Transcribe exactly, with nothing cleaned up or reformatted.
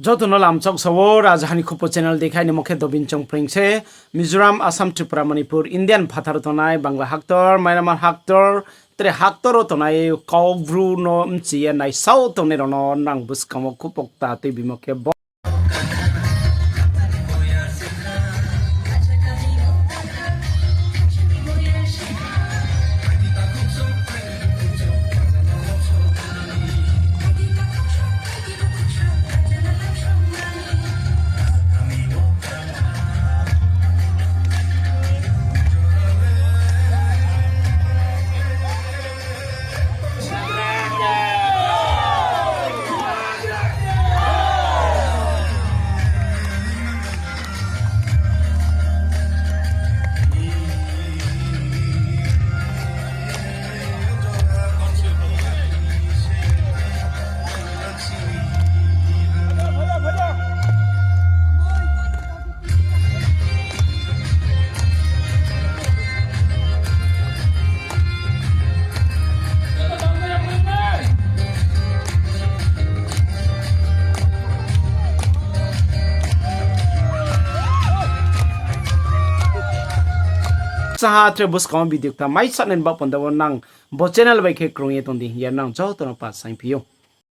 Joto no lamchak sa ou, Rajaha ni Khupo channel dei khe aini mo khe Dobin Chongpreng se. Mizoram, Assam, Tripura, Manipur, Indian phathar wo tongnai, Bangla haktor, Myanmar haktor, tre haktor wo tongnai Kaubru no mchi ye naisao tongnai rao no nang buskang wo khupo kta tuibimo khe bo Saha tre buskang wo video kta mai sanai ni baoh panda wo nang bo channel bai khe krung ye tong di hing ye nang joto no pa saingphi ou.